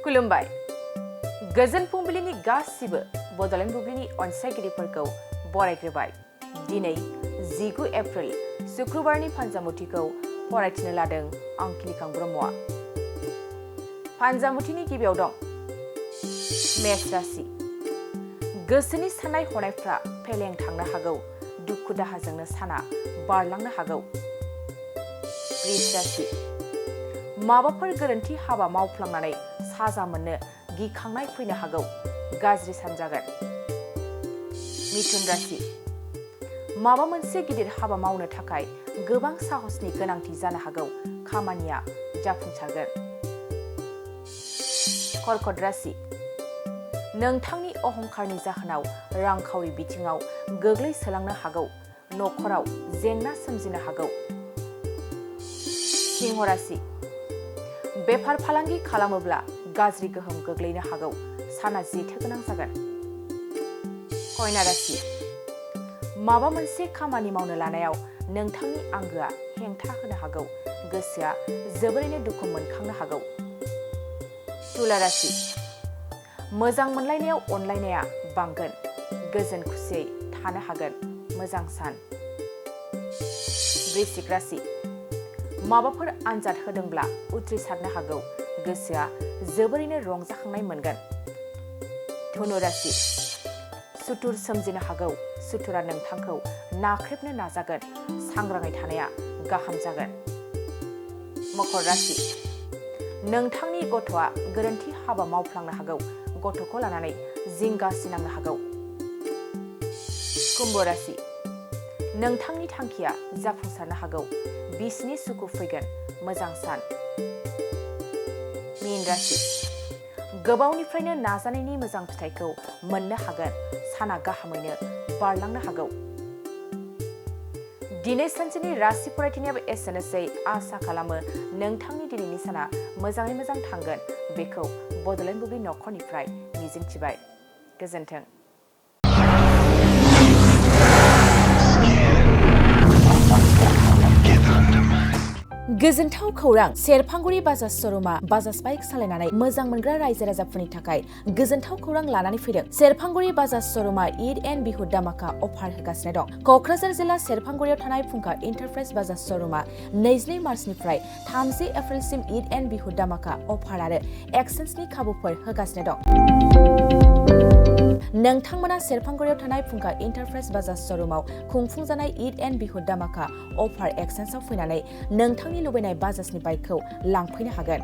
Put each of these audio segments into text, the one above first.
खुलुमबाय गोजोन फुंबिलिनि गासिबो बड'लेण्ड बुब्लिनि अनसायगिरिफोरखौ बरायग्रोबाय दिनै 19 एप्रिल शुक्रबारनि फानजामुथिखौ फरायथिनो लादों आं किलिखां ब्रह्मआ फानजामुथिनि गिबियाव दं मेष राशि गोसोनि साननाय हनायफ्रा फेलें थांनो हागौ दुखु दाहाजोंनो साना बारलांनो हागौ वृष राशि माबाफोर गोरोन्थि हाबा मावफ्लांनानै साजा मोननो गिखांनाय फैनो हागौ गाज्रि सानजागोन मिथुन राशि माबा मोनसे गिदिर हाबा मावनो थाखाय गोबां साहसनि गोनांथि जानो हागौ खामानिया जाफुंसारगोन कर्कट राशि नोंथांनि अहंकारनि जाहोनाव रांखावरि बिथिङाव गोग्लैसोलांनो हागौ नखराव जेंना सोमजिनो हागौ सिंह राशि बेफार फालांगि खालामोब्ला गाज्रि गोहोम गोग्लैनो हागौ साना जेथो गोनां जागोन कन्या राशि माबा मोनसे खामानि मावनो लानायाव नोंथांनि आंगोआ हेंथा होनो हागौ गोसोआ जोबोरैनो दुखु मोनखांनो हागौ तुला राशि मोजां मोनलायनायाव अनलायनाया बांगोन गोजोन खुसियै थानो हागोन मोजां सान वृश्चिक राशि माबाफोर आनजाद होदोंब्ला उथ्रिसारनो हागौ गोसोआ जोबोरैनो रंजाखांनाय मोनगोन धनु राशि सुथुर सोमजिनो हागौ सुथुरा नोंथांखौ नाख्रेबनो नाजागोन सांग्राङै थानाया गाहाम जागोन मकर राशि नोंथांनि गथ'आ गोरोन्थि हाबा मावफ्लांनो हागौ गथ'खौ लानानै जिंगासिनांनो हागौ कुम्भ राशि नोंथांनि थांखिया जाफुंसारनो हागौ बिसिनि सुखु फैगोन मोजां सान मीन राशि गोबावनिफ्रायनो नाजानायनि मोजां फिथाइखौ मोननो हागोन साना गाहामैनो बारलांनो हागौ दिनै सानसेनि राशि फरायथिनायाबो एसेनोसै आसा खालामो नोंथांनि दिनैनि साना मोजाङै मोजां थांगोन बेखौ बड'लेण्ड बुब्लि नखरनिफ्राय मिजिंथिबाय गोजोन्थों गोजोनथाव खौरां सेरफांगुरि बाजाज श'रुमा बाजाज बाइक सालायनानै मोजां मोनग्रा रायजो राजाफोरनि थाखाय गोजोनथाव खौरां लानानै फैदों सेरफांगुरि बाजाज श'रुमा ईद एन्ड बिहु दामाका अफार होगासिनो दं क'क्राझार जिल्ला सेरफांगुरियाव थानाय फुंखा इन्टारप्राइज बाजाज श'रुमा 22 मार्चनिफ्राय 30 एप्रिलसिम ईद एन्ड बिहु दामाका अफार आरो एक्सेन्सनि खाबुफोर होगासिनो दं नोंथांमोना सेरफांगुरियाव थानाय फुंखा इन्टारप्राइज बाजाज श'रुमाव खुंफुंजानाय ईद एन्ड बिहु दामाका अफार एक्सेन्सआव फैनानै नोंथांनि लुबैनाय बाजाजनि बाइकखौ लांफैनो हागोन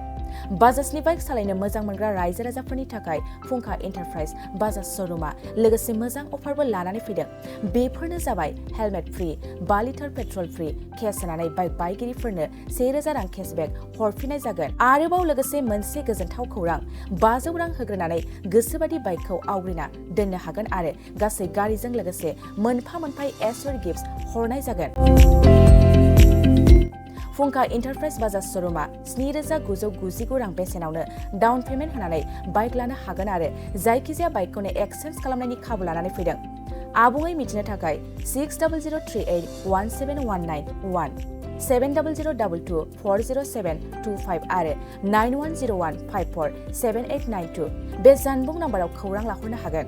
बाजाजनि बाइक सालायनो मोजां मोनग्रा रायजो राजाफोरनि थाखाय फुंखा इन्टारप्राइज बाजाज श'रुमा लोगोसे मोजां अफारबो लानानै फैदों बेफोरनो जाबाय helmet free 5 litre petrol free case होनानै बाइक बायगिरिफोरनो 1000 रां केसबेक हरफिननाय जागोन आरोबाव लोगोसे मोनसे गोजोनथाव खौरां 500 रां होग्रोनानै गोसोबादि बाइकखौ आवग्रिना दोननो हागोन आरो गासै गारिजों लोगोसे मोनफा मोनफा एसर गिफ्ट्स हरनाय जागोन फुंखा इन्टारप्राइज बाजाज श'रुमा 7999 रां बेसेनावनो डाउन पेमेन्ट होनानै बाइक लानो हागोन आरो जायखिजाया बाइकखौनो एक्सचेन्ज खालामनायनि खाबु लानानै फैदों आबुङै मिथिनो थाखाय 6003817191 7002240725 आरो 9101547892 बे जानबुं नाम्बाराव खौरां लाहरनो हागोन